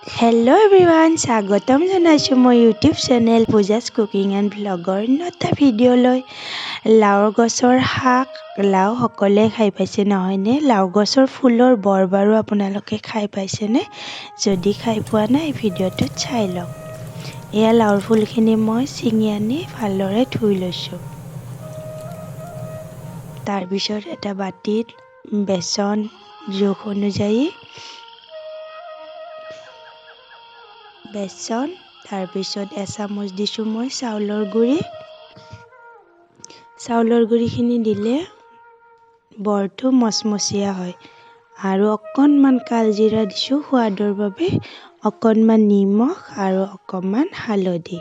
Hello' everyone, স্বাগতম জনাইছোঁ মই YouTube channel Puja's cooking and ভ্লগৰ অন্য এটা ভিডিঅ'লৈ। লাওৰ গছৰ শাক, লাও সকলোৱে খাই পাইছে নহয়নে? লাও গছৰ ফুলৰ বৰ বাৰু আপোনালোকে খাই পাইছেনে? যদি খাই পোৱা নাই, ভিডিঅ'টোত চাই লওক। এয়া লাওৰ ফুলখিনি মই ছিঙি আনি ভালদৰে ধুই লৈছোঁ। তাৰপিছত এটা বাতিত বেচন জোখ অনুযায়ী বেচন, তাৰপিছত এচামুচ দিছোঁ মই চাউলৰ গুড়ি। চাউলৰ গুড়িখিনি দিলে বৰটো মচমচীয়া হয়। আৰু অকণমান কালজিৰা দিছোঁ সোৱাদৰ বাবে, অকণমান নিমখ আৰু অকণমান হালধি।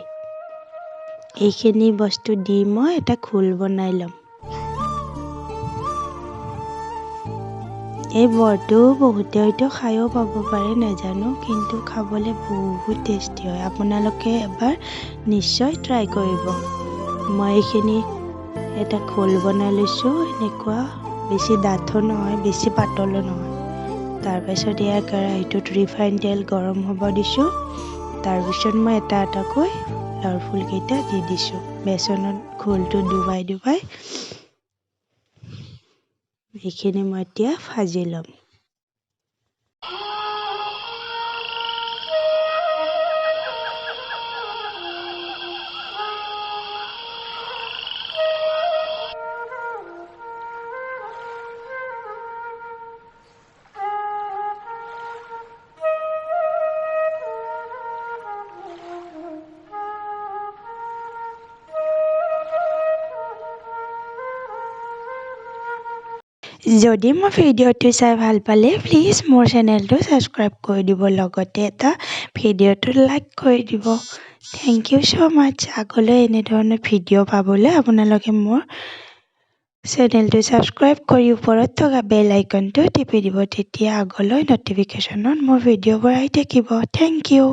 এইখিনি বস্তু দি মই এটা ঘোল বনাই ল'ম। এই বৰটো বহুতে হয়তো খায়ো পাব পাৰে, নাজানো, কিন্তু খাবলৈ বহুত টেষ্টি হয়। আপোনালোকে এবাৰ নিশ্চয় ট্ৰাই কৰিব। মই এইখিনি এটা ঘোল বনাই লৈছোঁ, এনেকুৱা বেছি ডাঠো নহয়, বেছি পাতলো নহয়। তাৰপাছত ইয়াৰ কেৰাহীটোত ৰিফাইন তেল গৰম হ'ব দিছোঁ। তাৰপিছত মই এটা এটাকৈ লাওৰ ফুলকেইটা দি দিছোঁ বেচনত ঘোলটো ডুবাই ডুবাই। এইখিনি মই এতিয়া ভাজি ল'ম। যদি মোৰ ভিডিঅ'টো চাই ভাল পালে প্লিজ মোৰ চেনেলটো ছাবস্ক্ৰাইব কৰি দিব, লগতে এটা ভিডিঅ'টো লাইক কৰি দিব। Thank you so মাছ। আগলৈ এনেধৰণৰ ভিডিঅ' পাবলৈ আপোনালোকে মোৰ চেনেলটো ছাবস্ক্ৰাইব কৰি ওপৰত থকা বেল আইকনটো টিপি দিব, তেতিয়া আগলৈ ন'টিফিকেশ্যনত মোৰ ভিডিঅ'বোৰ আহি থাকিব। Thank you.